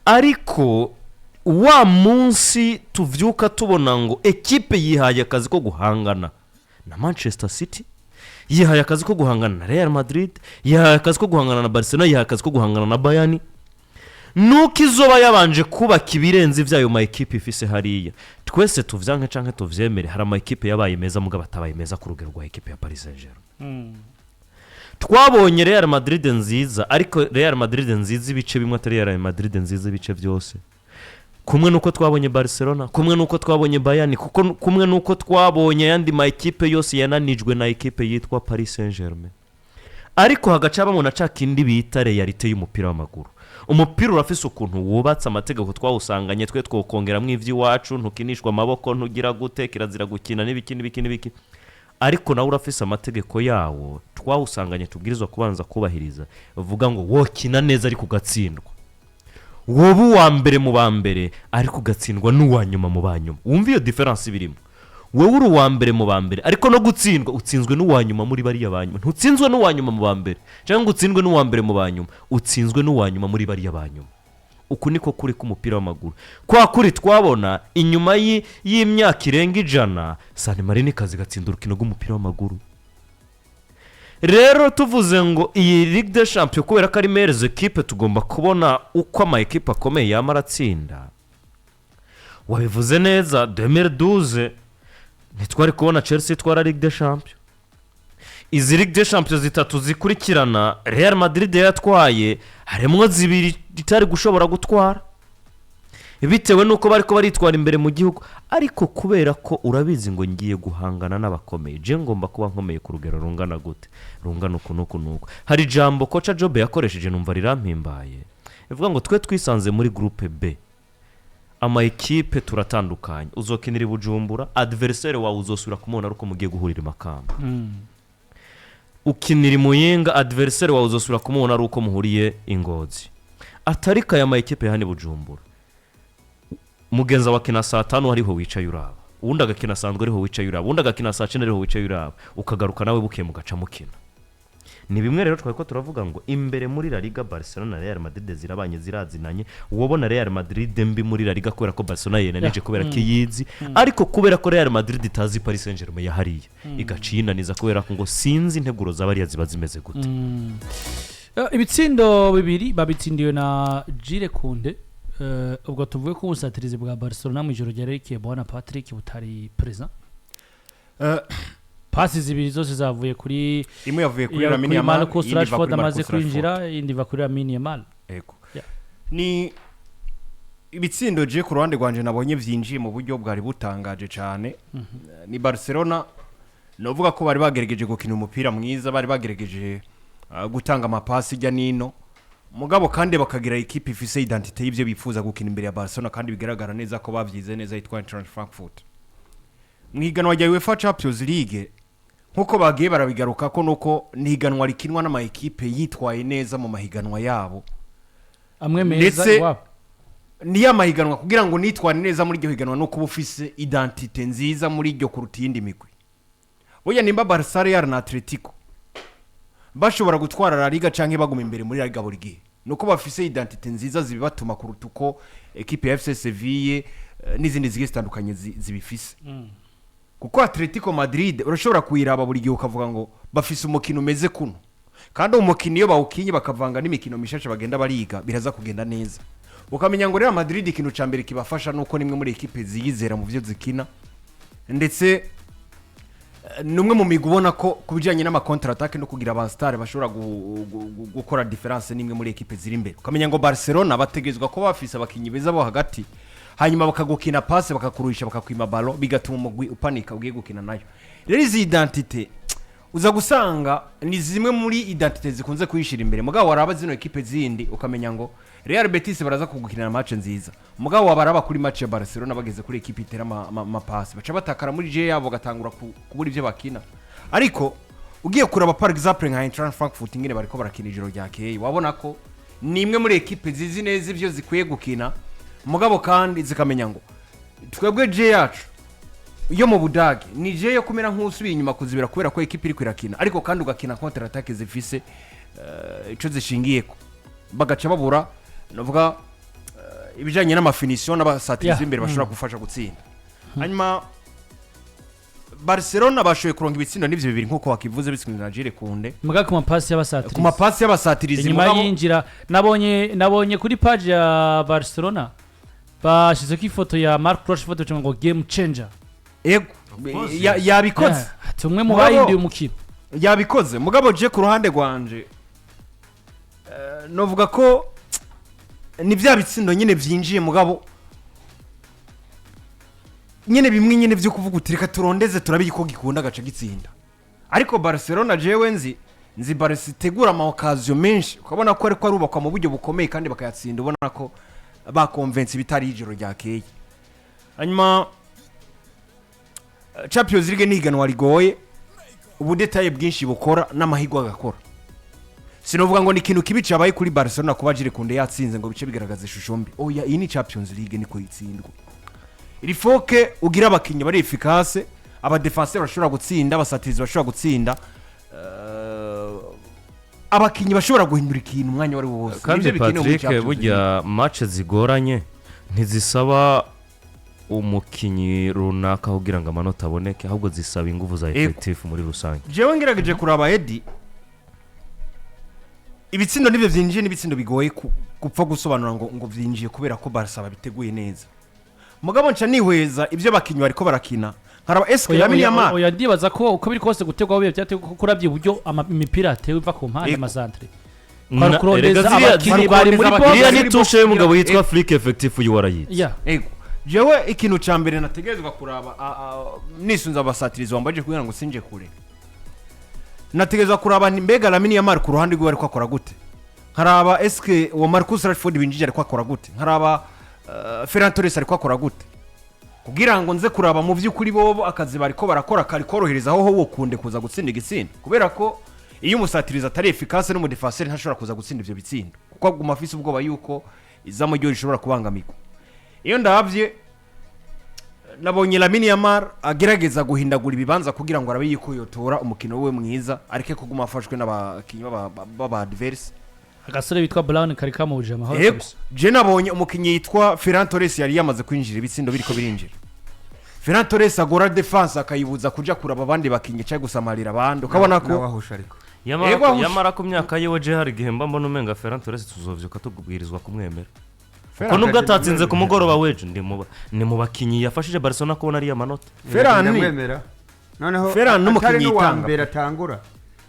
Ariko wa munsi tuvyuka tubona ngo ekipe yihaye akazi ko guhangana na Manchester City, yihaye akazi ko guhangana na Real Madrid, yihaye akazi ko guhangana na Barcelona, yihaye akazi ko guhangana na Bayern, nuko izoba yabanje kubaka ibirenze iby'ayo ma ekipe ifise hariya. Twese tuvyanke canke tuvyemere, hari ama ekipe yabaye meza mugabo atabaye meza ku rugero rwa ekipe ya Paris Saint-Germain. Twabonye Real Madrid nziza, ariko Real Madrid nziza ibice bimwe, atari Real Madrid nziza ibice byose. Kumwe nuko twabonye Barcelona, kumwe nuko twabonye Bayern, kuko kumwe nuko twabonye ayandi ma ekipe yose yananijwe na ekipe yitwa Paris Saint Germain. Ariko hagaca habamo na ca kindi bita réalité y'umupira w'amaguru. Umupira urafise ukuntu wubatse, amategeko twawusanganye, twe twokongeramo iby'iwacu, ntukinishwa amaboko, ntugira gute, kirazira gukina n'ibiki n'ibiki n'ibiki, ariko nawe urafise amategeko yawo twawusanganye tubwirizwa kubanza kubahiriza. Uvuga ngo wokina neza ariko ugatsindwa, wowe uwa mbere mu ba mbere ariko ugatsindwa n'uwa nyuma mu ba nyuma. Wumva iyo différence birimo? Wowe uri uwa mbere mu ba mbere, ariko no gutsindwa utsinzwe n'uwa nyuma muri bariya ba nyuma. Ntutsinzwe n'uwa nyuma mu ba mbere cyangwa ngo utsindwe n'uwa mbere mu ba nyuma, utsinzwe n'uwa nyuma muri bariya ba nyuma. Uku niko kuri k'umupira w'amaguru, kwa kuri twabona inyuma y'imyaka irenga 100 San Marino ikaza igatsinda urukino rw'umupira w'amaguru. Rero tuvuze ngo iyi Ligue des Champions, kubera ko ari meilleures équipes, tugomba kubona uko ama ekipe akomeye yama aratsinda. Wabivuze neza, 2012 ntitwari kubona Chelsea itwara Ligue des Champions. Izi Ligue des Champions zitatu zikurikirana Real Madrid yatwaye, harimo zibiri itari gushobora gutwara bitewe n'uko bari ko baritwara imbere mu gihugu. Ariko kubera ko urabizi ngo ngiye guhangana n'abakomeye, je ngomba kuba nkomeye ku rugero rungana gute? Rungana uku n'uku n'uku. Hari ijambo coach Jobe yakoresheje numva rirampimbaye, rivuga ngo twe twisanze muri groupe B, ama ekipe turatandukanye, uzokinira i Bujumbura, adversaire wawe uzosubira kumubona ari uko mugiye guhurira i Makamba. Ukinira i Muyinga, adversaire wawe uzosubira kumubona ari uko muhuriye i Ngozi. Atari aya ma ekipe ya hano i Bujumbura, mugenzi wawe akina saa 5 ariho wicaye uraba, uwundi agakina asanzwe ariho wicaye uraba, uwundi agakina saa 9 ariho wicaye uraba, ukagaruka nawe bukeye mugaca mukina. Ni bimwe rero twari ko turavuga ngo imbere muri La Liga, Barcelona na Real Madrid zirabanye, zirazinanye. Wabona Real Madrid mbi muri La Liga kubera ko Barcelona yenanije, kubera ko iyizi, ariko kubera ko Real Madrid itazi Paris Saint Germain yahariye, igaca iyinaniza, kubera ko ngo sinzi integuro za bariya ziba zimeze gute. Ibitsindo bibiri babitsindiwe na Jules Koundé. Ubwo tuvuge ko ubusatirizi bwa Barcelona mu ijoro ryerekeye bwana Patrick butari présent. Pasi zibiri zose zavuye kuri Imwe yavuye kuri iya Lamine kuri Yamal, Marcus iyindi iva Rashford kuri amaze Marcus Rashford. kwinjira, iyindi iva kuri Lamine Yamal. Yego. Yeah. Ni ibitsindo je ku ruhande rwanje nabonye vyinjiye mu buryo bwari butangaje cyane. Ni Barcelona novuga ko bari bagerageje gukina umupira mwiza, bari bagerageje gutanga amapasi ijya nino, mugabo kandi bakagira ikipe ifise identité y'ivyo bifuza gukina imbere ya Barcelona, kandi bigaragara neza ko bavyize neza, yitwa Eintracht Frankfurt. Mu higanwa rya UEFA Champions League, nkuko bagiye barabigaruka ko nuko ni higanwa rikinwa n'ama ekipe yitwaye neza mu mahiganwa yabo amwe meza Ndetse iwabo. Niyo amahiganwa, kugira ngo nitware neza muri iryo higanwa no kuba ufise identité nziza muri iryo kuruta iyindi migwi. Burya nimba Barca, Real na Atletico bashobora gutwara La Liga canke baguma imbere muri La Liga buri gihe, nuko bafise identité nziza zibibatuma kuruta uko ekipe ya FC Seville n'izindi zigiye zitandukanye zibifise. Kuko Atletico Madrid urashobora kuyiraba buri gihe ukavuga ngo bafise umukino umeze kuno, kandi uwo mukino iyo bawukinye bakavanga n'imikino mishasha bagenda bariga, biraza kugenda neza. Ukamenya ngo Real Madrid ikintu ca mbere kibafasha nuko nimwe muri ekipe ziyizera mu byo zikina, ndetse ni umwe mu migwi ubona ko ku bijyanye n'ama contre-attaque no kugira aba stars bashobora gukora différence, n'imwe muri ekipe ziri imbere. Ukamenya ngo Barcelona bategerezwa kuba bafise abakinnyi beza bo hagati, hanyuma bakagukina passe, bakakuruhisha, bakakwima ballon, bigatuma umugwi upanika ugiye gukina nayo. Rero izi identité uza gusanga ni zimwe muri identité zikunze kuyishira imbere. Mugabo waraba zino ekipe zindi, ukamenya ngo Real Betis baraza kugukinira match nziza, mugabo wabaraba kuri match ya Barcelona, bageze kuri ekipe itera amapasi, baca batakara muri jeu yabo, bagatangura kubura ibyo bakina. Ariko ugiye kuraba par exemple nka Eintracht Frankfurt ingene bariko barakina ijoro ryakeye, wabona ko ni imwe muri ekipe zizi neza ibyo zikwiye gukina, mugabo kandi zikamenya ngo twebwe jeu yacu yo mu Budage ni jeu yo kumera nk'usubiye inyuma kuzibira, kubera ko ekipe iri kwirakina, ariko kandi ugakina contre attaque zifise ico zishingiyeko, bagaca babura novuga. Ibijyanye n'ama finition n'abasatirizi b'imbere bashobora gufasha gutsinda. Hanyuma Barcelona bashoboye kuronka ibitsindo n'ivyo bibiri, nk'uko wakivuze, bitsinzwe na Jules Kounde. Muga ku mapasi y'abasatirizi. Ku mapasi y'abasatirizi. Inyuma Mugabo yinjira, nabonye kuri page ya Barcelona bashizeko ifoto ya Mark Rashford baca ngo "game changer". Ego, Course, yabikoze. Yeah, ati umwe mu bahinduye umukino. Yabikoze, mugabo je ku ruhande rwanje novuga ko ni bya bitsindo nyine byinjiye, mugabo nyine bimwe nyine byo kuvuga uti reka turondeze turabe ko gikunda agace gitsinda. Ariko Barcelona jewe nzi Barca itegura ama occasion menshi, ukabona ko ariko arubakwa mu buryo bukomeye kandi bakayatsinda, ubona ko bakonvense ibitari ijoro ryakeye. Hanyuma Champions League ni ihiganwa rigoye, ubu détail bwinshi bukora n'amahirwe agakora. Sinovuga ngo ni ikintu kibi cyabaye kuri Barcelona kuba Jules Kounde yatsinze ngo bice bigaragaza ishusho mbi. Oya, iyi ni Champions League, niko itsindwa. Il faut que ugira abakinnyi bari efficace, aba défenseur bashobora gutsinda, abasatirizi bashobora gutsinda, abakinnyi bashobora guhindura ikintu umwanya uwo ari wo wose. Kandi Nivyo bikenewe muri Patrick, Champions League. burya match zigoranye ntizisaba umukinnyi runaka kugira ngo amanota aboneke, ahubwo zisaba ingufu za effectif muri rusange. Jewe ngerageje kuraba Edi, ibitsindo nibyo byinjiye n'ibitsindo bigoye gupfa gusobanura ngo byinjiye kubera ko Barca babiteguye neza. Mugabo nca nihweza ibyo abakinnyi bariko barakina, nkaraba eske Oya, Lamine oya, Yamal oya, ndibaza ko uko biri kose gutegwa biba byatewe, kuko urabye uburyo imipira yatewe iva ku mpande, Ego. ama centre. Erega Kurondeza abakinnyi bari muri box. Iriya ni touche y'umugabo yitwa Flick, effectif uyu warayitse. Ego, jewe ikintu ca mbere nategerezwa kuraba nisunze abasatirizi wambaje kugira ngo sinje kure, nategerezwa kuraba nti mbega Lamine Yamal ku ruhande rwiwe ariko akora gute, nkaraba eske uwo Marcus Rashford winjije ariko akora gute, nkaraba Ferran Torres ariko akora gute, kugira ngo nze kuraba mu by'ukuri bobo akazi bariko barakora kari korohereza aho wo Kounde kuza gutsinda igitsinda, kubera ko iyo umusatirizi atari efficace n'umu défenseur ntashobora kuza gutsinda ivyo bitsindo, kuko aguma afise ubwoba yuko izamu ryo rishobora kubangamirwa. Iyo ndabye nabonye Lamine Yamal agerageza guhindagura ibibanza kugira ngo arabe yuko yotora umukino we mwiza, areke kuguma afashwe n'abakinnyi b'aba adverse. Agasore bitwa Brown kari kamubujije amahoro Yego, kabisa. Je nabonye umukinnyi yitwa Ferran Torres yari yamaze kwinjira, ibitsindo biriko birinjira. Ferran Torres agora défense akayibuza kuja kuraba abandi bakinnyi cyangwa gusamarira abandi, ukabona ko nawe ahusha ariko. Yamara Yego, ahusha. Yamara ku myaka yiwe, je hari igihe mba mbona umenga Ferran Torres tuzovyuka tubwirizwa kumwemera, Ferran kuko nubwo atatsinze ku mugoroba w'ejo, ni mu bakinnyi yafashije Barcelona kubona ariya manota. Ferran Ndamwemera noneho. Ferran n'umukinnyi atari n'uwa yitanga. mbere atangura,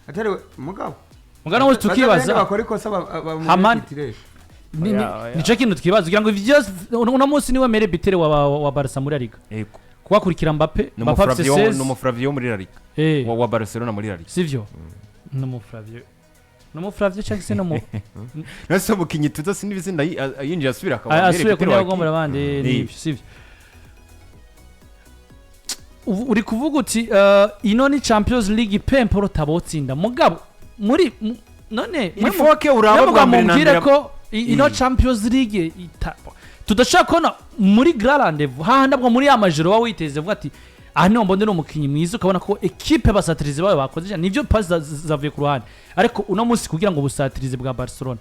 atari we mugabo. Mugana wose tukibaza bakora ikosa Hamani. bamutiresha. Oya, oya. Nicyo kintu twibaza kugira ngo ivyo byose, uno munsi niwe meilleur buteur wa Barca muri La Liga, kubakurikira Mbappe. Ni Mbappe afise umuflavio, 16. ni umuflavio muri La Liga, wa Barcelona muri La Liga. Sivyo, ni umuflavio, ni umuflavio cyangwa se ni umu Nase umukinnyi tuza sinibizindi yinjiye asubira akaba asubiye meilleur ku buteur wa gombora abandi. Nibyo, sivyo? Uri kuvuga uti ino ni Champions League, peu importe abotsinda, mugabo muri none Il faut que uraba mwe bwa mbere na mumbwire mbere ko ino Champions League tudashobora kubona muri grand rendez-vous hahandi bwo muri ya majoro uba witeze uvuga ati aha niho mbonera umukinnyi mwiza, ukabona ko ekipe basatirizi bayo bakoze cyane. Nibyo, pasi zavuye ku ruhande, ariko uno munsi kugira ngo ubusatirizi bwa Barcelona,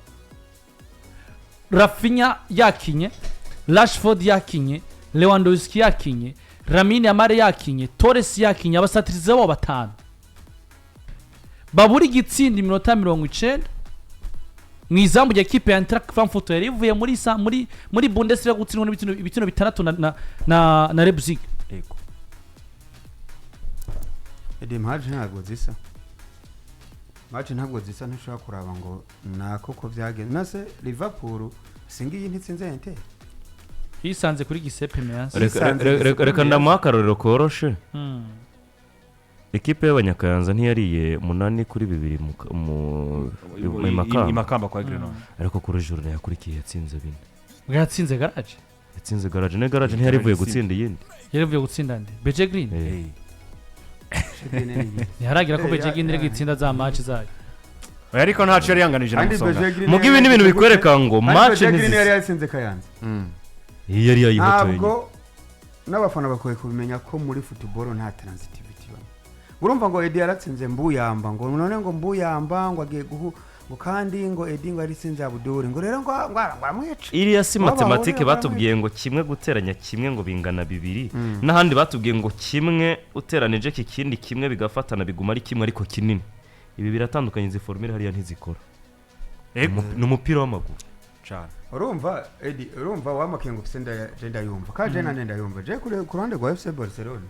Raphinha yakinye, Rashford yakinye, Lewandowski yakinye, Lamine Yamal yakinye, Torres yakinye, abasatirizi babo batanu babura igitsinda iminota 90 mu izamu rya ekipe ya Eintracht Frankfurt yari ivuye muri Bundesliga gutsindwa n'ibitsindo 6 na Leipzig. Yego. Edi, match ntabwo zisa, match ntabwo zisa, ntushobora kuraba ngo nako ko byagenze. Nase Liverpool singiyi ntitsinze Inter. Yisanze kuri Giuseppe Meazza. Yisanze Reka Giuseppe ndamuha akarorero koroshe. Ekipe y'abanyakayanza ntiyariye 8-2 mu Makamba? Imakamba kwa Grenoble. Ariko kuri journée yakurikiye yatsinze 4. Yatsinze garage. Yatsinze garage, ne garage ntiyari ivuye gutsinda iyindi. Yari ivuye gutsinda nde? Beje Green. Eh. Ntiharagira ko Beje Green iri gutsinda za match zayo. Oya, ariko ntacyo yari yanganije na Kandi Musonga. Beje Green Muga ibi ni ibintu bikwereka ngo kandi match Beje Green yari ntizisa. yatsinze Kayanza. Iyi yari yayihotoye. Ntabwo n'abafana bakwiye kubimenya ko muri football nta transitivity ibamo. Urumva ngo Edi yaratsinze Mbuyamba, ngo none ngo Mbuyamba ngo agiye guhu Ngo kandi ngo Edi ngo yaritsinze Abuduri, ngo rero ngo aramwica. Iriya si Waba matematike. ahurira. Batubwiye ngo kimwe guteranya kimwe ngo bingana bibiri, n'ahandi batubwiye ngo kimwe uteranije iki kindi kimwe bigafatana biguma ari kimwe ariko kinini. Ibi biratandukanye, izi formule hariya ntizikora. Ni umupira w'amaguru. Cyane. Urumva Edi, urumva wamakenga ufise, je ndayumva kandi je nanje ndayumva. Je ku ruhande rwa FC Barcelona,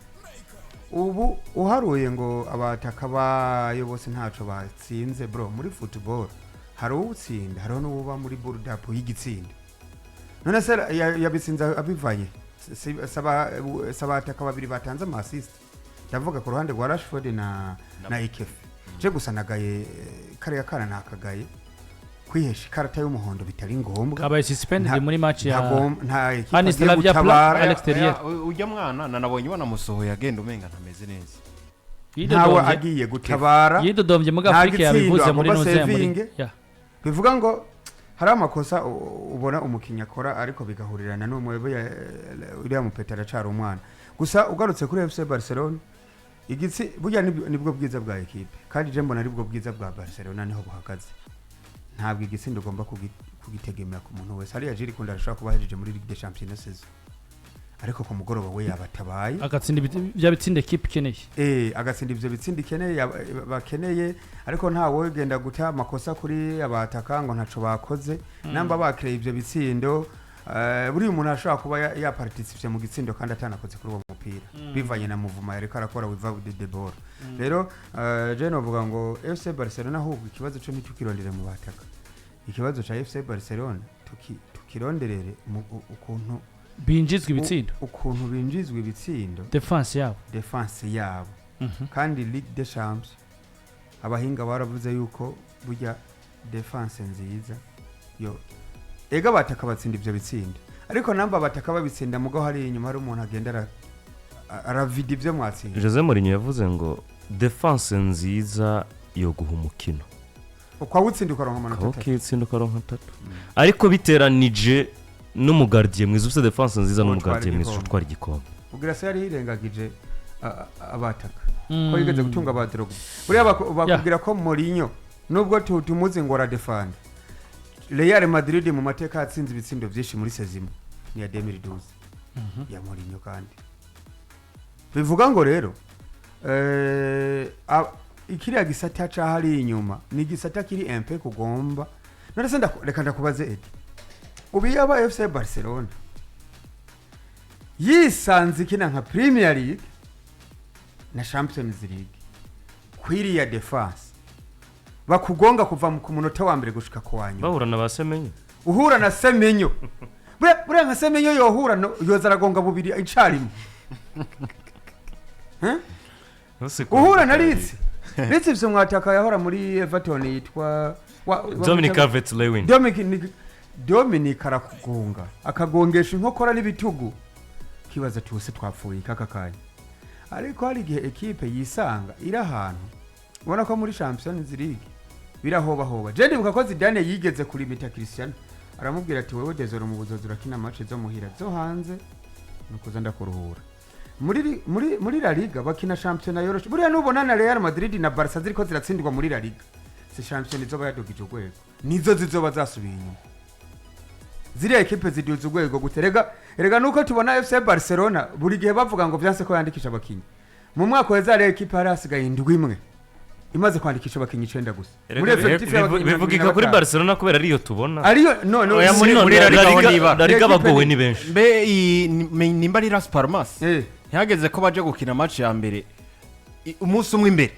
ubu uharuye ngo abataka bayo bose ntaco batsinze. Bro, muri football hari uwutsinda, hariho n'uwuba muri build up y'igitsinda. None se yabitsinze abivanye sabataka babiri batanze ama assist? Ndavuga ku ruhande rwa Rashford na Ikefe. Je gusa nagaye kariya kana, nakagaye kwihesha ikarata y'umuhondo bitari ngombwa. Kabaye suspended muri match ya Nta ekipa Hani agiye Slavia Prague gutabara. à l'extérieur. Oya, ujya mwana nanabonye banamusohoye agenda umenga ntameze neza. Ntawe Yidodomvye. agiye gutabara. Yidodomvye muga Nta Afrika gitsindo, yabivuze muri agomba nuze muri sevinge. ya. Bivuga ngo hari amakosa ubona umukinnyi akora ariko bigahurirana n'umwe. Uriya mupeta aracara umwana. Gusa ugarutse kuri FC Barcelona, igitsi burya nibwo bwiza bwa ekipe, kandi je mbona aribwo bwiza bwa Barcelona niho buhagaze. Ntabwo igitsindo ugomba kugitegemera ku muntu wese. Hariya Jules Koundé arashobora kuba ahejeje muri Ligue des Champions saison, ariko ku mugoroba we yabatabaye. Agatsinda bya bitsinda ekipe ikeneye. Agatsinda ivyo bitsinda ikeneye, bakeneye, ariko ntawe ugenda guta amakosa kuri abataka ngo ntaco bakoze namba bakreye ivyo bitsindo. Buriya umuntu ashobora kuba yaparticipye mu gitsindo kandi atanakoze kuri uwo mupira, bivanye na mouvement yariko arakora wiva de ball. Rero je novuga ngo FC Barcelona ahubwo ikibazo co ntitukirondere mu bataka. Ikibazo ca FC Barcelona tukironderere mu ukuntu binjizwa ibitsindo. Ukuntu binjizwa ibitsindo. Defense yabo. Defense yabo. Kandi Ligue des Champions, abahinga baravuze yuko burya defense nziza yo ega bataka batsinda ivyo bitsindo, ariko namba bataka babitsinda mugo hari inyuma hari umuntu agenda aravida ivyo mwatsinda. Jose Mourinho yavuze ngo defense nziza yo guha umukino ukwawutsinda ukaronka amanota aho 3. ukitsinda ukaronka 3, ariko biteranije n'umugardien mwiza ufite defense nziza Utwara n'umugardien mwiza igikombe. utwara igikombe. Ubwira se yari yirengagije abataka ko yigeze gutunga ba Drogba. Buriya bakubwira ko Mourinho, nubwo tumuzi ngo aradefanda, Real Madrid mu mateka yatsinze ibitsindo byinshi muri sezimo ni ya 2012 ya Mourinho. Kandi bivuga ngo rero ikiriya gisata ca hariya inyuma ni igisata kiri MP kugomba. None se reka ndakubaze Edi, ubu iyo aba FC Barcelona yisanze ikina nka Premier League na Champions League, kwiriya defense bakugonga kuva ku munota wa mbere gushika ku wa nyuma, bahura na ba Semenyo. Uhura na Semenyo, buriya nka Semenyo yohura yoza aragonga bubiri icarimwe. Uhura na Leeds ifise umwataka yahora muri Everton yitwa Dominic Calvert Lewin. Dominic arakugonga, akagongesha inkokora n'ibitugu, kibaza ati "Ubuse twapfuye kaka kanya?" Ariko hari igihe ekipe yisanga iri ahantu ubona ko muri Champions League birahobahoba. Je ndibuka ko Zidane yigeze kurimita Cristiano, aramubwira ati "Wewe désormais mu buzozi urakina match zo muhira, zo hanze nukuza ndakuruhura." Muri La Liga bakina shampiyona yoroshe. Buriya nubona na Real Madrid na Barca ziriko ziratsindirwa muri La Liga, si shampiyona izoba yadugije urwego, nizo zizoba zasubiye inyuma. Ziriya ekipe ziduza urwego gute? Rega nuko tubona FC Barcelona buri gihe bavuga ngo vyanse ko yandikisha abakinyi. Mu mwaka weza hariya ekipe hari hasigaye indwi imwe imaze kwandikisha abakinyi 9 gusa muri effectif y'abakinyi Bivugika kuri 25. Barcelona kubera ariyo tubona. Ariyo no Oya, muri La La Liga aho Liga- niba. La Liga Ekipe bagowe ni benshi. Mbe iyi nimba ari Las Palmas, ntihageze ko baje gukina match ya mbere umunsi umwe imbere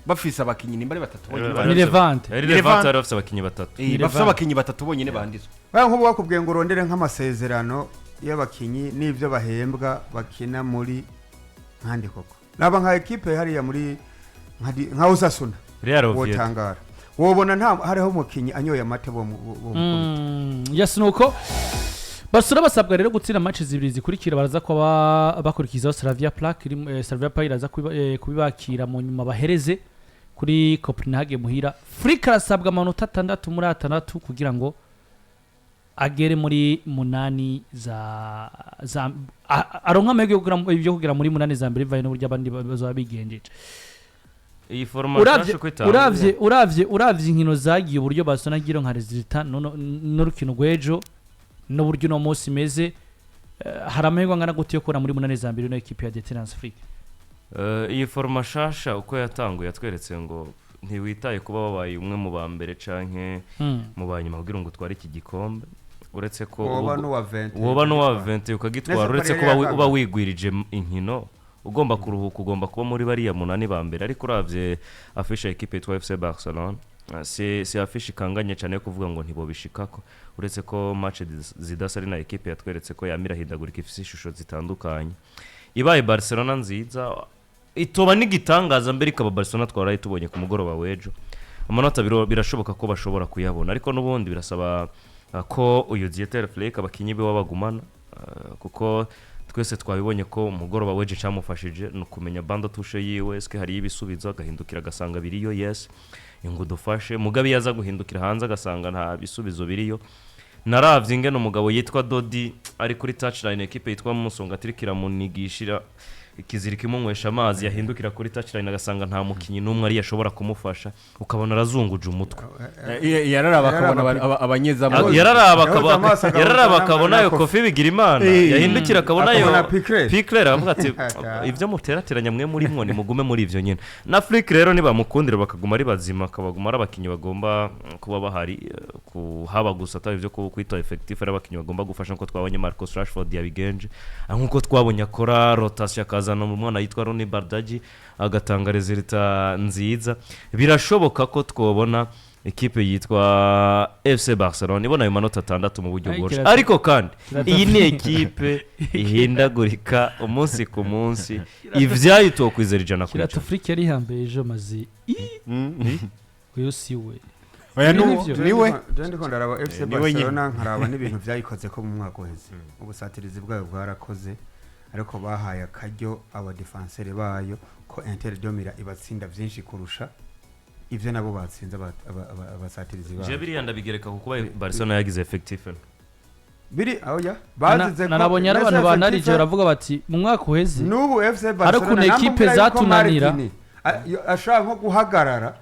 bafise abakinyi nimba ari batatu bonyine Ni banditswe. Levante. Ari Ni Levante, Levante. bari bafite abakinnyi batatu. Eh, Ni bafise Levante. abakinyi batatu bonyine banditswe. Baya nk'ubu bakubwiye ngo urondere nk'amasezerano y'abakinyi n'ibyo bahembwa bakina muri nkandi koko, naba nka ekipe hariya muri nka Osasuna, Real Oviedo. wotangara wobona nta hariho umukinyi anyoye amata bo bo. Yes, nuko Barcelona basabwa rero gutsinda match zibiri zikurikira. Baraza kuba bakurikizaho Slavia Prague iri Slavia Prague iraza kubibakira mu nyuma, bahereze kuri Copenhagen muhira. Flick arasabwa amanota 6 muri 6 kugira ngo agere muri munani za aronka amahirwe yo kugera muri munani za mbere, bivanye n'uburyo abandi bazaba bigenjeje. Iyi format Uravye nshasha uko itanguye. Uravye inkino zagiye, uburyo Barcelona agira nka résultat n'urukino rw'ejo n'uburyo uno munsi imeze, hari amahirwe angana gute yo kubona muri munani za mbere ino ekipe ya Dieter Hans Flick? Iyi format shasha uko yatanguye yatweretse ngo ntiwitaye kuba wabaye umwe mu ba mbere canke mu ba nyuma kugira ngo utware iki gikombe, uretse ko Woba n'uwa 20. Woba n'uwa 20 ukagitwara. Nese Uretse Paris kuba yari uba wigwirije inkino, ugomba kuruhuka, ugomba kuba muri bariya munani ba mbere. Ariko uravye affiche ya ekipe yitwa FC Barcelona, si affiche ikanganye cyane yo kuvuga ngo ntibobishikako, uretse ko match zidasa ari na ekipe yatweretse ko yamira ihindagurika, ifise ishusho zitandukanye. Ibaye Barcelona nziza itoba n'igitangaza mbere ikaba Barcelona twaraye tubonye ku mugoroba w'ejo, amanota birashoboka ko bashobora kuyabona. Ariko n'ubundi birasaba ko uyu Dieter Flick abakinyi be bagumana, kuko twese twabibonye ko umugoroba w'ejo cyamufashije ni ukumenya banc de touche yiwe, eske hariyo ibisubizo, agahindukira agasanga biriyo, yes, ngo dufashe. Mugabe iyo aza guhindukira hanze agasanga nta bisubizo biriyo. Naravye ingene umugabo yitwa Dodi ari kuri touchline, ekipe yitwa Musonga atiriko iramunigishira ikizirika imunywesha amazi, yahindukira kuri touchline agasanga nta mukinyi n'umwe ari yashobora kumufasha, ukabona arazunguje umutwe. Yararaba akabona abanyezamu. Yararaba Yahoze amaso akabona yararaba akabona ayo na Kofi. Kofi bigira imana, yahindukira akabona ayo Akabona Piqué. Piqué, aravuga ati ibyo muterateranya mwe muri mwo nimugume muri ibyo nyine. Na Flick rero nibamukundira bakaguma ari bazima, akabaguma ari abakinnyi bagomba kuba bahari, kuhaba gusa atari ibyo kwita effectif, ari abakinnyi bagomba gufasha nkuko twabonye Marcus Rashford yabigenje, nkuko twabonye akora rotation akazana umwana yitwa Roony Bardghji agatanga résultat nziza. Birashoboka ko twabona ekipe yitwa FC Barcelona ibona ayo manota 6 mu buryo Ariko bworoshye, ariko kandi iyi ni ekipe ihindagurika umunsi ku munsi, ivyayo tokwizera 100%. Kirato Flick yari yambaye ejo maze uyu si we. Oya. Ibi nivyo. Niwe. Je ndiko ndaraba FC Niwe nyine. Barcelona, nkaraba n'ibintu byayikoze ko mu mwaka uheze ubusatirizi bwayo bwarakoze, ariko bahaye akaryo abadéfenseurs bayo ko Inter de Milan ibatsinda byinshi kurusha ibyo nabo batsinze abasatirizi Je bayo. biriya ndabigereka ku kuba Barcelona yagize effectif. Biri aho ya bazize ko Nanabonye ari abantu Nese banarije effectif. baravuga bati mu mwaka uheze N'ubu FC Barcelona ukuntu ekipe namubwira yuko zatunanira. Martin, ashobora nko guhagarara,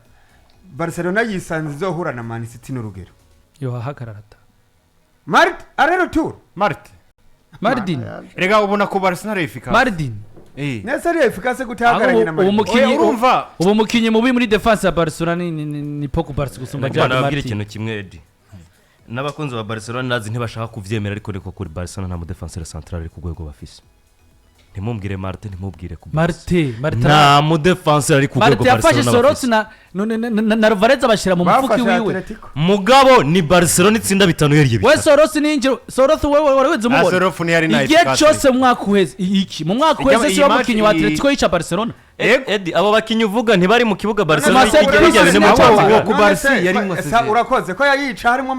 Barcelona yisanze izohura na Man City n'urugero. Yohahagarara ta. Martin aller-retour. Martin. Mardin. Rega ubona ko Barcelona ari efficace. Mardin. Nese ari efficace gutahagararanye na Ubu Martin? mukinyi Oya, urumva. Ubu mukinyi mubi muri défense ya Barcelona ni Pau Cubarsí gusumba Ariko Gerard nababwira Martin. ikintu kimwe, Eddie n'abakunzi ba Barcelona nazi ntibashaka kuvyemera, ariko niko kuri, Barcelona nta mudéfenseur central ari ku rwego bafise. Ntimubwire Martin, ntimubwire ku Martin, Martin. nta mudéfenseur ari ku rwego Martin yafashe Barcelona Sorloth bafise. na Alvarez abashyira mu mufuka Bafashe wiwe. Atletico. Mugabo ni Barcelona itsinda 5 yariye We 3. Sorloth ninjiro, Sorloth wewe wari weze umubona Sorloth ntiyari na igihe efficace. cyose mu mwaka uheze iki mu mwaka uheze Iyi si wo match mukinyi wa Atletico yica Barcelona. Eddie, abo bakinyi uvuga ntibari mu kibuga Barcelona Marcel igera Pizzi bine mu sinacyo Portugal. Abo ku None Barca se, yari mwo Cesar. urakoze ko yayica harimo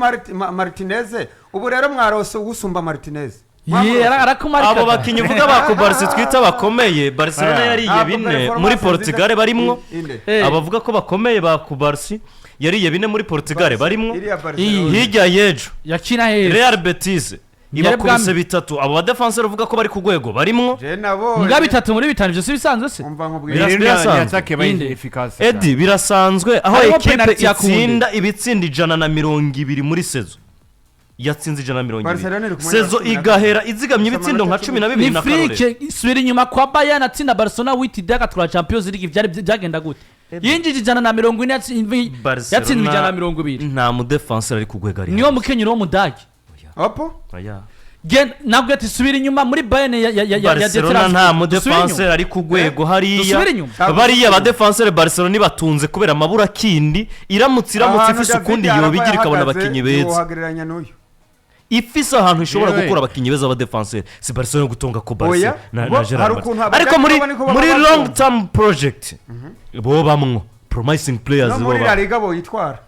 Martinez, ubu rero mwarose usumba Martinez. Ye arakumarika. Abo bakinyi uvuga ba Cubarsí twita bakomeye, Barcelona yariye Ntabwo 4 performance muri nziza. Portugal barimwo. Inde. Abavuga ko bakomeye ba Cubarsí yariye 4 muri Portugal barimwo. Iriya Barcelona. Hirya y'ejo Yakina heza. Real Betis ibakubise 3, abo badéfenseurs uvuga ko bari ku rwego barimwo. Je nabonye. Mbwa 3 muri 5, ibyo si bisanzwe se? Umva nkubwire. Birasanzwe. Ni attaque bayi Inde. efficace. Eddie, birasanzwe aho Harimo ekipe penalty ya Koundé. itsinda ibitsinda 120 muri saison, yatsinze 120, Barcelona iri ku mwanya wa saison 12. igahera izigamye ibitsindo nka 12 Ni na karore. Flick subira inyuma kwa Bayern atsinda Barcelona witide agatwara Champions League, byari byagenda gute? Yinjije 140, yatsinzwe 120. Nta mudéfenseur ari ku rwego ari Niwo mukenyero w'umudage. Opo. Oya. Genda nabwo ati subira inyuma muri Bayern ya Barcelona nta mudéfenseur ari ku rwego hariya. Dusubire inyuma. Bariya badéfenseurs Barcelona batunze kubera amabura kindi, iramutse Ahantu ifise David ukundi Alaba yobigira ikabona yahagaze, abakinyi beza, ntiwohagereranya n'uyu. Ifise ahantu ishobora Yewe. gukura abakinyi beza b'abadéfenseurs, si Barcelona gutunga ko Barca Oya, na bo, Gerard hari Martin. ukuntu Ariko muri abadage niko baba muri batunze. long term project bo bamwo promising players No bo muri La bamwo. Liga boyitwara.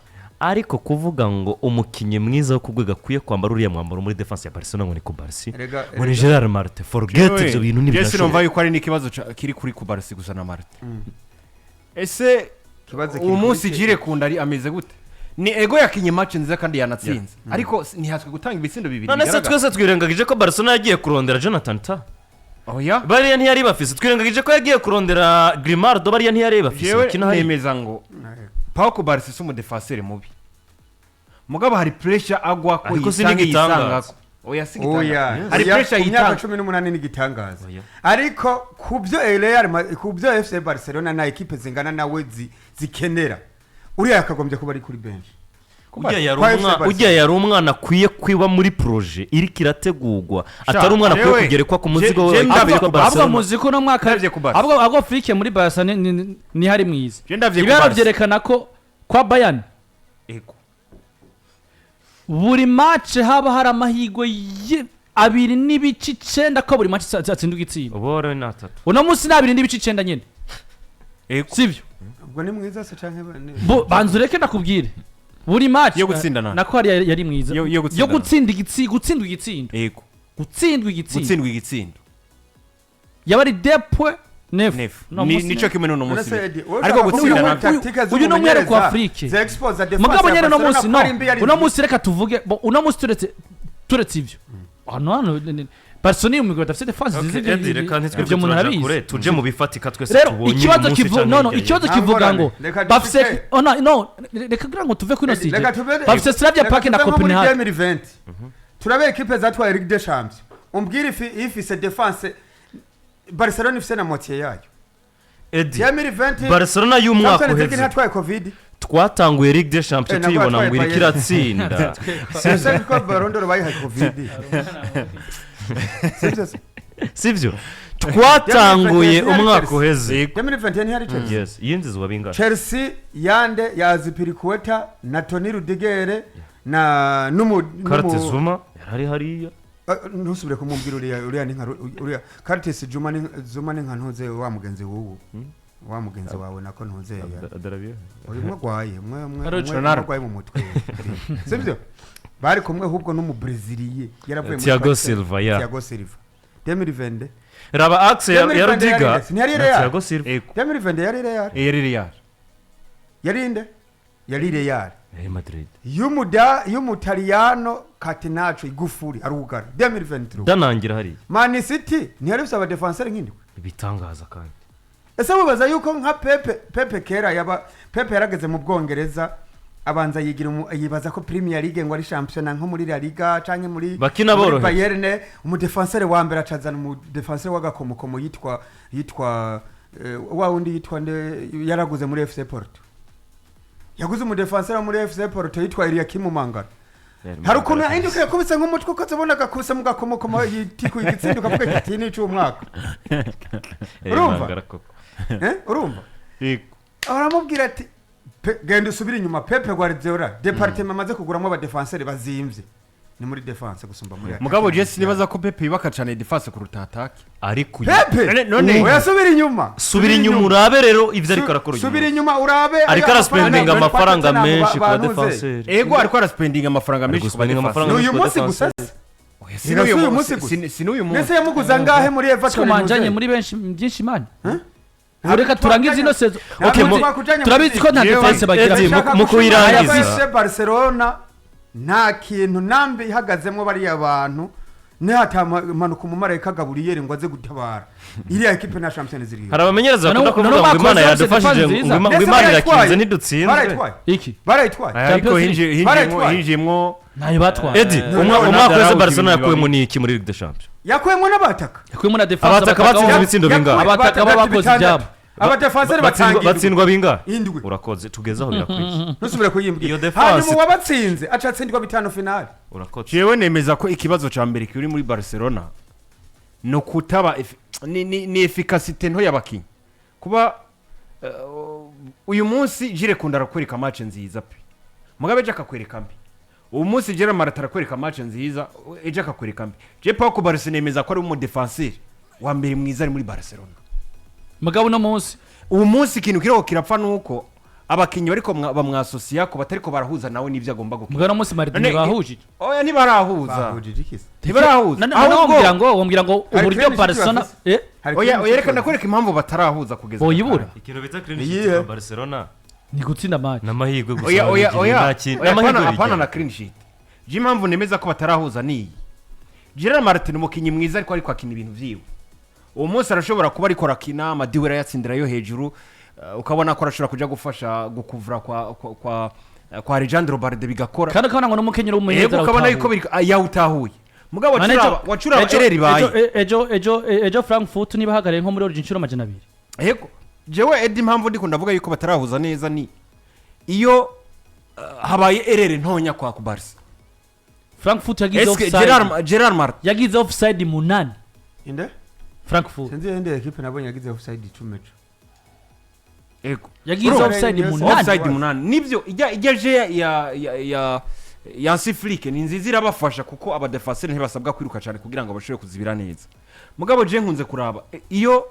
Ariko kuvuga ngo umukinnyi mwiza wo ku rwego akwiye kwambara uriya mwambaro muri défense ya Barcelona ngo ni Cubarsí, ngo ni Gerard Martin, forget ibyo bintu. Jesse, Ntibirashoboka. numva yuko ari n'ikibazo kiri kuri Cubarsí gusa na Martin. Ese Ikibazo kiri uwo munsi kuri Jire Kunda ari ameze gute? Ni ego yakinye match nziza kandi yanatsinze, ariko ntihatswe gutanga ibitsindo bibiri None se bigaragara. twese twirengagije ko Barcelona yagiye kurondera Jonathan Ta Oya. Bariya ntiyari bafise, twirengagije ko yagiye kurondera Grimaldo, bariya ntiyari bafise Jewe bakina hariya. nemeza ngo Pau Cubarsi si umudefenseur mubi, mugabo hari pressure agwa ko Ariko si yisange n'igitangaza. yisangako. Oya, si Oya. igitangaza, hari Oya, pressure ku myaka yitanga. 18 n'igitangaza. Oya. Ariko ku byo ku byo FC Barcelona na ekipe zingana nawe zikenera, uriya yakagombye kuba ari kuri bench. Ujya yari Kwa FC umwana, ujya yari umwana akwiye kwiba muri projet iriko irategurwa, atari umwana akwiye Jewe, kugerekwa ku muzigo we je wa ekipe yitwa Ahubwo Barcelona. muzi ko uno mwaka Ndavye ku Barca. ahubwo Flick muri Barca ni hari mwiza. Je ndavye ku Ibiharuro Barca. byerekana ko kwa Bayern Ego. buri match haba hari amahirwe 2.9 ko buri match atsindwa igitsinda. Ubu rero ni atatu. Uno munsi ni 2.9 nyine. Ego. Sibyo? Ubwo ni mwiza se canke Banza ureke ndakubwire, buri match Yo gutsinda na. Nako hari yari mwiza. Yo gutsinda Yo gutsinda igitsi, gutsindwa igitsindo. Ego. Gutsindwa igitsindo. Gutsindwa igitsindo. Yaba ari 2.9. Neuf. No Nico kimwe n'uno munsi. None se Eddie, wowe Ariko ushaka gutsinda kuvuga nabyo. tactique Uyu ni umwere ku z'umumenyereza, Afrique. ze expose defense Mugabo ya nyene uno Barcelona munsi ko no ari mbi, ari uno mbi. munsi reka tuvuge bo, uno munsi turetse ivyo hano hano Barcelona umugwi badafite défense nziza. Okay, Eddie, reka ntitwe Ivyo umuntu turaja arabizi. kure, tuje mu bifatika twese Rero tubonye uyu ikibazo munsi kivu canke no hirya ikibazo Nta kivuga ngorane. ngo Reka bafise dushike. oh, no no reka kugira ngo tuve kuri ino Eddie, reka sije bafise Slavia reka Park na tuve nko muri Copenhagen. 2020 turabe ekipe zatwaye Ligue des Champions, umbwire ifi ifise défense Barcelona ifise na moitié yayo. Eddie, 2020 Barcelona y'umwaka Champions League uheze ntatwaye Covid. twatanguye Ligue des Champions Nabwo tuyibona ngo yatwaye iriko Bayern. iratsinda. Ese ko Ballon d'Or bayihaye Covid, sibyo se? Sivyo, twatanguye 2021 umwaka Chelsea. uheze. 2021 ntiyari Chelsea? Yes, yinjizwa bingana. Chelsea yande ya Azpilicueta na Toni Rudiger na numu Kurt Zuma yarari hariya. Ntusubire kumubwira uriya ni nka uriya Curtis Juma, ni Zuma, ni nka ntuze wa mugenzi wubu wa mugenzi wawe nako ntuze ya Adarabia. uyu umwe agwaye umwe umwe Ari umwe Ronaldo. agwaye mu mutwe, sibyo? Bari kumwe ahubwo n'umubreziliye yaravuye muri Thiago Paris. Silva, ya. Thiago Silva 2020. Raba axe ya 2020 Rudiga ntiyari na Real. Thiago Silva. Ego. 2020 yari Real. Yari Real. Yari inde? Yari Real. Real Madrid. Y'umuda y'umutaliyano Catenaccio igufuri arugara 2023. Danangira hariya. Man City ntiyari ifise abadefenseur nk'indwi. Ibitangaza kandi. Ese wibaza yuko nka Pepe kera yaba Pepe yarageze mu Bwongereza abanza yigira yibaza ko Premier League ngo ari championnat nko muri La Liga canke muri Bakina muri boroheje. Bayern, umudefenseur wa mbere acazana umudefenseur w'agakomokomo yitwa wa wundi yitwa nde yaraguze muri FC Porto, yaguze umudefenseur wo muri FC Porto yitwa Eliakim Mangala. Hari ukuntu yahinduka yakubise nk'umutwe ukoze ubona agakubise mu gakomokomo yitikuye igitsinda ukavuga ati ni ic'umwaka. Urumva? Mangala koko. Eh, urumva? Ego. Aramubwira ati: "Genda usubire inyuma." Pepe Guardiola département amaze kuguramo abadefenseur bazimvye ni muri défense gusumba muri Mugabo je sinibaza ko Pepe yubaka cyane défense kuruta attaque. Ariko uyu Pepe None- oya, subira inyuma. Subira inyuma urabe rero ivyo ariko arakora uyu Subira munsi. inyuma urabe Ariko ayo araspendinga amafaranga Tottenham menshi ku bantuze. badefenseur. Ego, ariko araspendinga amafaranga menshi ku guspendinga badefense. amafaranga Ni uyu menshi ku munsi gusa. badefenseur. Oya, Ni uyu munsi gusa. si n'uyu munsi. Ndetse yamuguze angahe muri Siko Everton? manjanye ntuze? muri benshi byinshi mani. Ubu reka turangize ino saison. Okay, Turabizi ko nta Jewe- défense bagira. Eddie, mu kuyirangiza. FC Barcelona nta kintu nambi ihagazemo, bariya bantu nihatamanuka umumarayika Gaburiyeri ngo aze gutabara iriya ekipe na Champions League. Hari abamenyereza None bakunda kuvuga ngo umwaka Imana wose yadufashije, bafise ngo defense ngo nziza. Imana Mbese irakinze ntidutsinzwe. Barayitwaye. Iki? Barayitwaye. Aya, ariko Champions League. Barayitwaye. hinjiyemwo Ntayo batwaye. Eddie, None umwaka wese Araujo Barcelona ibintu yakuyemo ni iki muri Ligue des Champions? Yakuyemo n'abataka. Yakuyemo na défense. Abataka batsinze ibitsindo bingahe? Abataka baba bakoze ibyabo. Abadefenseur Batsindwa batanga batsindwa bingahe? Indwi. Urakoze, tugeze aho birakwiye. Ntusubire kuyimbwira. Iyo defense- Hanyuma uwabatsinze aca atsindwa bitanu finale. Urakoze. Jewe nemeza ko ikibazo ca mbere kiri muri Barcelona no kutaba ni efficacité nto y'abakinyi. Kuba uyu munsi Jules Koundé arakwereka match nziza pe, mugabe ejo akakwereka mbi. Uyu munsi Gerard Martin arakwereka match nziza, ejo akakwereka mbi. Je Pau Cubarsi nemeza ko ari umudefenseur wa mbere mwiza ari muri Barcelona. Mugabo uno munsi Ubu munsi ikintu kiriho kirapfa nuko abakinyi bariko bamwasosiya ko batariko barahuza nawe n'ivyo agomba gukina. Mugabo uno munsi Martin None- bahujije. Oya, ntibarahuza. Bahujije iki se? Ntibarahuza. None wombwira ngo Hari uburyo clean sheet Barcelona bafise? Hari Oya, clean oya, sheet reka bafise? ndakwereka impamvu batarahuza kugeza Boyibura. aka kanya. Ikintu bita clean Iyihe? sheet kwa Barcelona Ni gutsinda match. n'amahirwe gusa. Oya, oya, babigiriye, oya. nta kintu- Oya, n'amahirwe apana apana bigira. na clean sheet. Je impamvu nemeza ko batarahuza niyi: Gerard Martin umukinyi mwiza, ariko akina ibintu vyiwe. Uwo munsi arashobora kuba ariko arakina ama duel ayatsindira yo hejuru, ukabona ko arashobora kuja gufasha gukuvura kwa Alejandro Balde bigakora. Kandi ukabona ngo n'umukenyero Yego, w'umumenyereza ukabona yuko biri yawutahuye, mugabo wacuraba erreur ibaye. Ejo Frankfurt niba ahagarariye nko muri origin inshuro 200. Yego, jewe Edi, impamvu ndiko ndavuga yuko batarahuza neza ni iyo habaye erreur ntonya kwa Kubarsi. Frankfurt yagize Eske offside Gerard Martin yagize offside munani. Inde? Frankfurt. Sinzi ende ekipe nabonye yagize offside 10 ejo. Yego. Yagize Bro, offside yes, munani. Offside munani nibyo. Ijya je ya Hansi Flick ni nziza, irabafasha kuko abadefenseur ntibasabwa kwiruka cyane kugira ngo bashobore kuzibira neza. Mugabo je nkunze kuraba iyo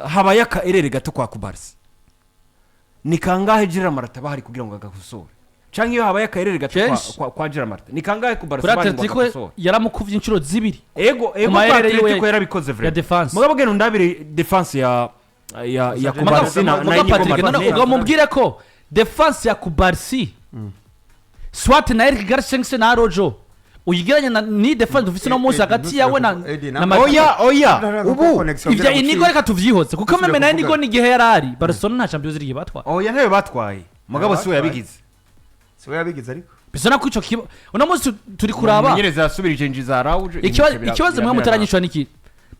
habaye aka erreur gato kwa Kubarsi, ni kangahe Gerard Martin bahari kugira ngo agakosore? Canke iyo habaye aka erreur gato Kenshi. kwa Gerard Martin, ni kangahe Kubarsi Kuri bahari ngo Atletico agakosore? yaramukuvye inshuro zibiri. Ego, Ku kwa ma erreur yiwe Atletico yarabikoze ya vraiment. defense. Mugabo genda undabire defense ya Kubarsi na Muga Inigo Patrick, none Martinez. ubwo mubwire ko defense ya Kubarsi swat na Eric Garcia na Rojo uyigeranya na ni defense dufise no munsi hagati yawe Eddie, na Martinez. Oya, ubu Ivya Inigo reka tuvyihoze, kuko Dusubire meme na kuvuga. Inigo n'igihe yarari Barcelona nta Champions League batwaye. Oya, ntayo batwaye, mugabo si we yabigize. Siwe yabigize ariko. Bisa na ko ico kiba uno munsi turi kuraba. Umumenyereza yasubirije Njiza Araujo. Ikibazo mwe mutaranyishwa niki?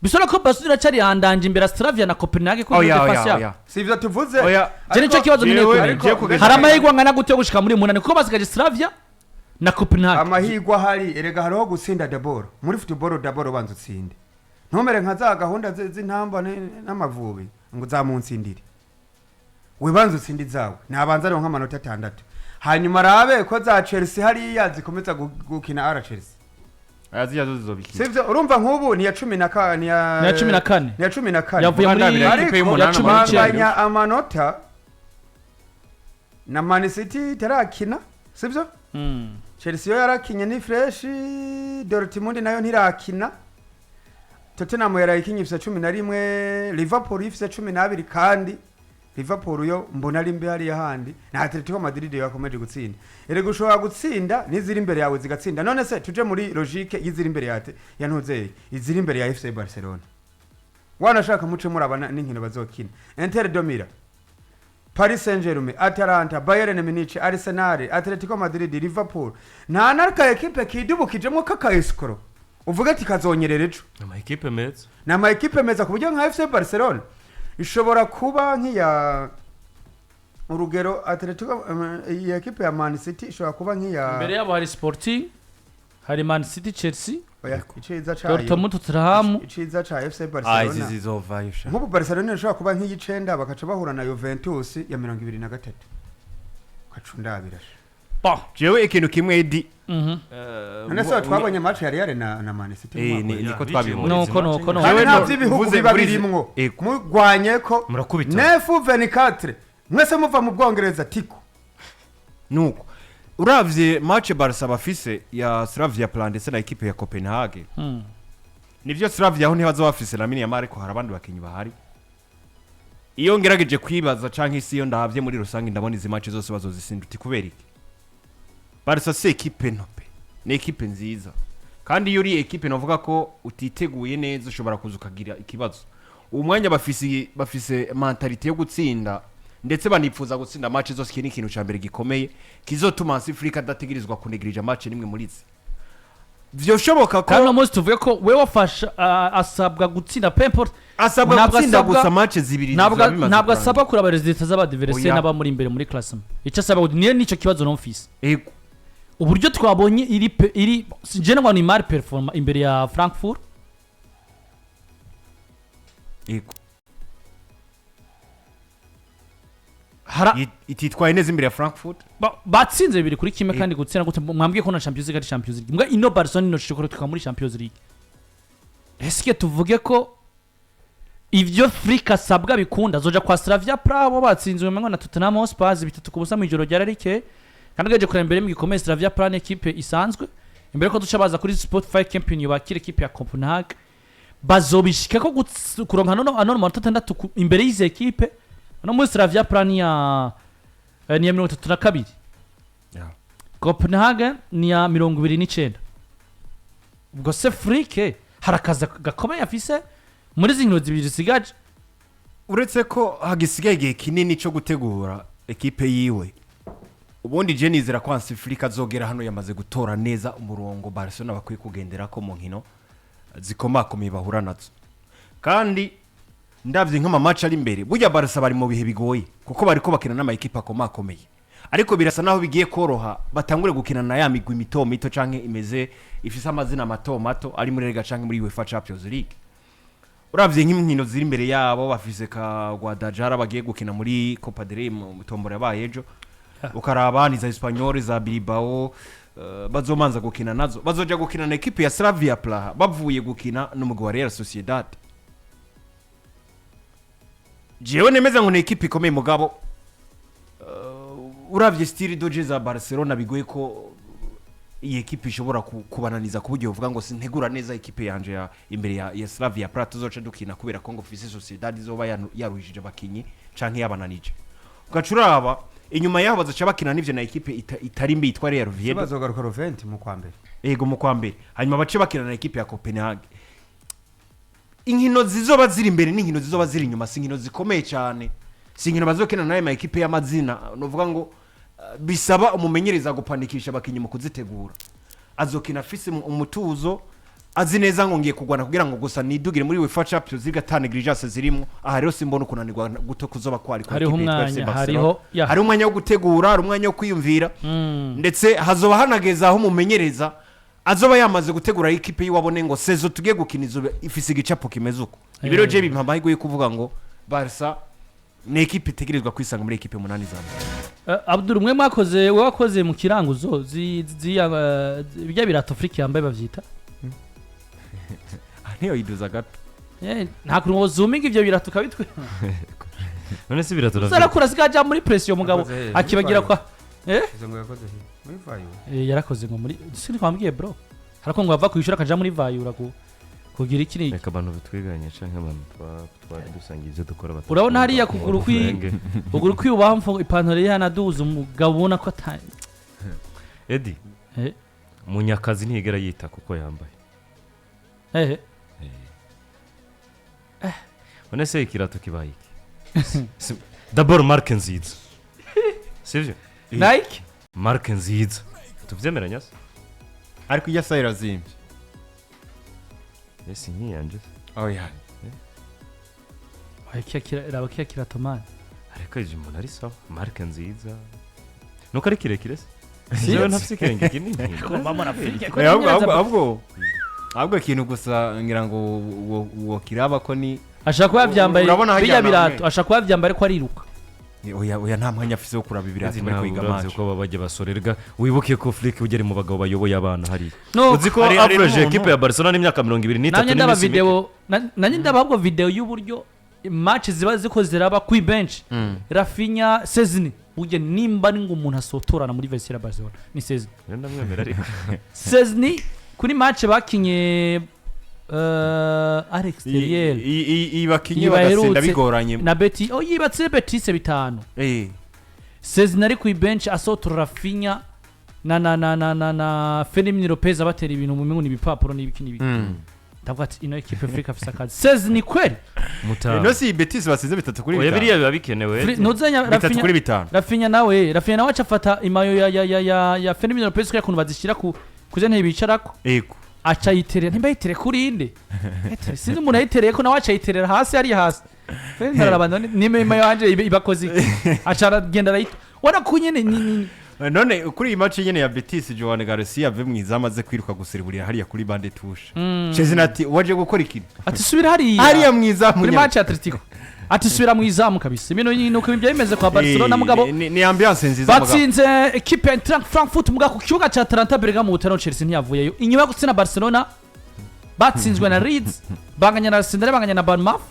Bisa ko Barcelona iracari handanje imbere ya Slavia na Copenhagen kuri Oya, defense oya, yabo. oya. Si ivyo tuvuze. Oya. Je nico kibazo nkeneye Jewe- kumenya. jewe kugeza- Hari amahirwe angana gute yo gushika muri munani, kuko basigaje Slavia na Copenhagen? Amahirwe ahari erega hariho gutsinda d'abord muri football. D'abord banza utsinde, ntumere nka za gahunda z'intamba n'amavubi ngo zamunsindire. We banza utsinde izawe, nabanza ariho nk'amanota 6, hanyuma arabe ko za Chelsea hariya zikomeza gukina ara Chelsea. Aya ziriya zo zizobikina. Sivyo? Urumva nk'ubu ni ya cumi na ka ni ya Ni ya 14. Ni ya 14. Yavuye muri Muganda ariko ikipe y'umunani ya 19. banganya amanota na Man City itarakina, sivyo? Chelsea yo yarakinye, ni fresh. Dortmund nayo ntirakina. Tottenham yarayikinye, ifise 11. Liverpool ifise 12, kandi Liverpool yo mbona ari mbi hariya handi. Na Atletico Madrid yo yakomeje gutsinda. Erega ushobora gutsinda n'iziri imbere yawe zigatsinda. None se tuje muri logique y'iziri imbere ya ntuzeye, iziri imbere ya FC Barcelona, wanashaka muce murabana n'inkino bazokina: Inter de Milan, Paris Saint-Germain, Atalanta, Bayern Munich, Arsenal, Atletico Madrid, Liverpool. Nta n'aka ekipe kidubukijemo kaka escroc uvuga ati kazonyerera ejo. Amakipe meza. Ni ama ekipe meza, ku buryo nka FC Barcelona ishobora kuba nk'iya, urugero, Atletico, iyi ekipe ya Man City ishobora kuba nk'iya Imbere yabo hari Sporting, hari Man City, Chelsea, Oya, iciza cayo Dortmund, Tottenham. Iciza ca FC Ah, izi Barcelona, zizovayo sha. nk'ubu Barcelona ishobora kuba nk'iy'icenda, bakaca bahura na Juventus ya 23, ukacundabira. Bah. Jewe ikintu kimwe, Edi. None se twabonye match ya Real na Man City mu Eh, mwaka uheze? niko twabibonye. Nuko. Kandi Jewe nta by'ibihugu biba birimwo. Ego. Murwanye ko Murakubita. neuf 24 mwese muva mu Bwongereza tiko. Nuko uravye match Barca bafise ya Slavia Prague ndetse na equipe ya Copenhagen, nivyo, Slavia aho ntibazoba bafise Lamine Yamal, ariko hari abandi bakinyi bahari. Iyo ngerageje kwibaza canke isi iyo ndahavye muri rusange, ndabona izi match zose bazozisinda. Uti kubera iki? Barca si equipe nto pe, ni equipe nziza, kandi iyo uri equipe navuga ko utiteguye neza ushobora kuza ukagira ikibazo. Uwo mwanya bafise mentalité yo gutsinda, ndetse banipfuza gutsinda match zose. Iki ni ikintu ca mbere gikomeye kizotuma Hansi Flick adategerezwa kunegirija match nimwe muri izi. Vyoshoboka Kandi uno ko munsi tuvuge ko we wafasha asabwa gutsinda, peu importe. Asabwa Ntabwo gutsinda asabwa gusa match zibiri ntabwo ziba bimaze ntabwo kurangira. asabwa kuraba résultats z'abadversaire Oya. n'abamuri imbere muri classement. Icyo asabwa niyo nicyo kibazo numvise. Ego. Uburyo twabonye iri je ngo ni mal performa imbere ya Frankfurt. Ego. Hara Ititwaye neza imbere ya Frankfurt. Batsinze 2-1. Kandi gutsinda gute? Mwambwiye ko na Champions League ari Champions League. Mbwa ino Barcelona ino shikoro tukaba muri Champions League, eske tuvuge ko ivyo Flick asabwa bikunda? Azoja kwa Slavia Prague bo batsinze umengo na Tottenham Hotspur 3-0 mu ijoro rya rike, kandi gaje kureba imbere mu gikomeye. Slavia Prague ni equipe isanzwe. Imbere ko duca baza kuri Spotify Camp bakira equipe ya Copenhagen, bazobishika ko kuronka nono amanota 6 imbere y'izi equipe? No muri Slavia Prague ni ya 32. Copenhagen ni ya 29. Ubwo se Flick hari akazi gakomeye afise Muri izi nkino zibiri zisigaje. Uretse ko hagisigaye igihe kinini cyo gutegura ekipe yiwe, ubundi je nizera ko Hansi Flick azogera hano yamaze gutora neza umurongo Barcelona bakwiye kugendera ko mu nkino zikomakomeye bahura nazo. Kandi ndabye nk'ama match ari imbere, burya Barca bari mu bihe bigoye kuko bariko bakina n'ama ekipe akomakomeye, ariko birasa naho bigiye koroha, batangure gukina na ya migwi mito mito canke imeze ifise amazina mato mato ari muri Liga canke muri UEFA Champions League. Uravye nk'inkino ziri imbere yabo, bafise ka Guadalajara bagiye gukina muri Copa del Rey mu tombora yabaye ejo, ukaraba ni za Espanyol, za Bilbao, bazomanza gukina nazo, bazoja gukina na ekipe ya Slavia Praha bavuye gukina n'umugwi wa Real Sociedad. Jewe nemeza ngo ni ekipe ikomeye, mugabo uravye style de jeu za Barcelona, bigoye ko iyi ekipe ishobora kubananiza ku buryo uvuga ngo sintegura neza ekipe yanje ya imbere ya Slavia Praha tuzoca dukina, kubera ko ngo fise Sociedad izoba yaruhishije abakinyi canke yabananije. Ugaca uraba inyuma yaho bazoca bakina n'ivyo na ekipe itari mbi yitwa Real Oviedo. Bazogaruka Roventi mu kwa mbere. Ego, mu kwa mbere, hanyuma bace bakina na ekipe ya Copenhagen. Inkino zizoba ziri imbere n'inkino zizoba ziri inyuma si inkino zikomeye cyane, si inkino bazokina nayo ma ekipe y'amazina. Nuvuga ngo bisaba umumenyereza gupanikisha abakinyi mu kuzitegura. Azokina afise umutuzo, azi neza ngo ngiye kugwana kugira ngo gusa nidugire muri UEFA Champions League, ata négligence zirimo. Aha rero simbona ukunanirwa guto kuzoba kwari kwa Hariho ekipe yitwa umwanya, FC Barcelona. hariho ya. Hari umwanya wo gutegura, hari umwanya wo kwiyumvira, ndetse hazoba hanageze aho umumenyereza azoba yamaze gutegura ikipe yiwe, abone ngo saison tugiye gukina izo ifise igicapo kimeze uko. Ibi rero je bimpa amahirwe yo kuvuga ngo Barca ni ekipe itegerezwa kwisanga muri ekipe munani za mbere. Abdul, umwe mwakoze, we wakoze mu kiranguzo bijya birato Afrika yambaye bavyita. Ah, niyo yiduza gato. Nta kuntu wozuminga ivyo birato ukabitwe. None se birato? Zarakura zikaja muri pression, mugabo Yakoze he? akibagira kwa Izo ngo yakoze he? Muri vayo. Yarakoze ngo muri sini kwambwiye bro, harako ngo ava kwishura akaja muri vayura ku kugira iki n'iki. Reka abantu bitwiganye canke abantu twari dusangiye ivyo dukora Urabona hariya kuguru uguru kw'ibubamfu ipantaro ye yanaduza, umugabo ubona ko ata Edi. Munyakazi ntiyigera yita kuko yambaye. None se ikirato kibaye iki? D'abord marque nziza, sivyo? Nike. Marque nziza, tuvyemeranya se? Ariko ijya sa irazimbye. Ese nkiyanje? Oya. Oya, raba kiya kirato man. Ariko ivyo umuntu ari sawa, marque nziza, nuko ari kirekire se, jewe ntafise ikirenge kinini. Oya, ahubwo ikintu gusa ngira ngo uwo kiraba ko ni Ashaka kuba yavyambaye Urabona hajya bijya namwe. birato, ashaka kuba yavyambaye ariko ariruka. Oya oya, nta mwanya afise wo kuraba ibirato Ezi bari nawe kwiga uravye match. ko baba bajya basorerwa, wibuke ko Flick ugera mu bagabo bayoboye abana hariya. No. Uzi ko Hari average n'umuntu- equipe ya Barcelona n'imyaka 23 Nanjye ndaba n'iminsi mike. video nanjye ndaba ahubwo video y'uburyo match ziba ziko ziraba kuri bench, Raphinha, Szczesny. Burya nimba ari ngo umuntu asotorana muri vestiaire ya Barcelona ni Szczesny. Rero ndamwemera ariko. Szczesny kuri match bakinye Alex Terrier Iyi bakinyi Iyi bagatsinda baherutse bigoranye. Na Betis, oh, yibatse Betis 5. Szczesny ari ku bench asotora Raphinha na Fermin Lopez, abatera ibintu mu mingu n'ibipapuro n'ibiki n'ibiki. Ndavuga ati ino equipe Afrika afise akazi. Szczesny kweli. Mutama. No si Betis basize bitatu kuri Oya, bitanu. biriya biba bikenewe. Ntuzenya bitatu Raphinha kuri bitanu. Raphinha nawe aca afata imayo ya Fermin Lopez kuriya kuntu bazishyira ku kuze ntebe bicarako. Aca yiterera, ntimba yitereye kuri inde. Yitereye, sinzi umuntu yayitereye ko nawe aca yiterera hasi, hariya hasi. Fermin araraba none nime imayo yanje ibakoze iki? Aca aragenda arayita, ubona ko nyene ni None kuri iyi match nyene ya Betis, Joan Garcia ave mu izamu aze kwiruka guseriburira hariya kuri banc de touche. Szczesny ati waje gukora ikintu. Ati subira hariya. Hariya mu izamu Kuri nyene. match ya Atletico ati subira mu izamu kabisa. Ibintu nyine uko ibyo bimeze kwa Barcelona, mugabo Ni ambiance nziza mugabo. Batsinze ekipe ya Eintracht Frankfurt, mugabo ku kibuga cya Atalanta Bergamo mu Butaliyani Chelsea ntiyavuyeyo inyuma yo gutsinda Barcelona. Batsinzwe na Leeds, banganya na Arsenal, banganya na Bournemouth,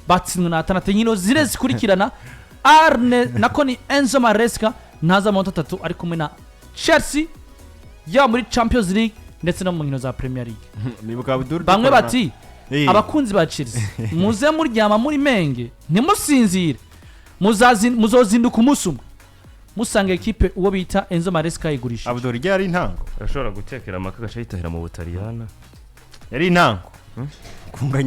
batsinzwe na Atalanta, inkino zine zikurikirana. Arne nako ni Enzo Maresca ntaza amanota atatu ari kumwe na Chelsea, yaba muri Champions League ndetse no mu nkino za Premier League. Nibuka Abdul Bamwe dukorana- bati abakunzi ba Chelsea, muze muryama muri menge, ntimusinzire. Muzozinduka umunsi umwe musanga ekipe uwo bita Enzo Maresca yigurisha. Abdul rya yari intango. Arashobora gutekera amaka agaca yitahira mu Butaliyana. Yari intango. Kunganya.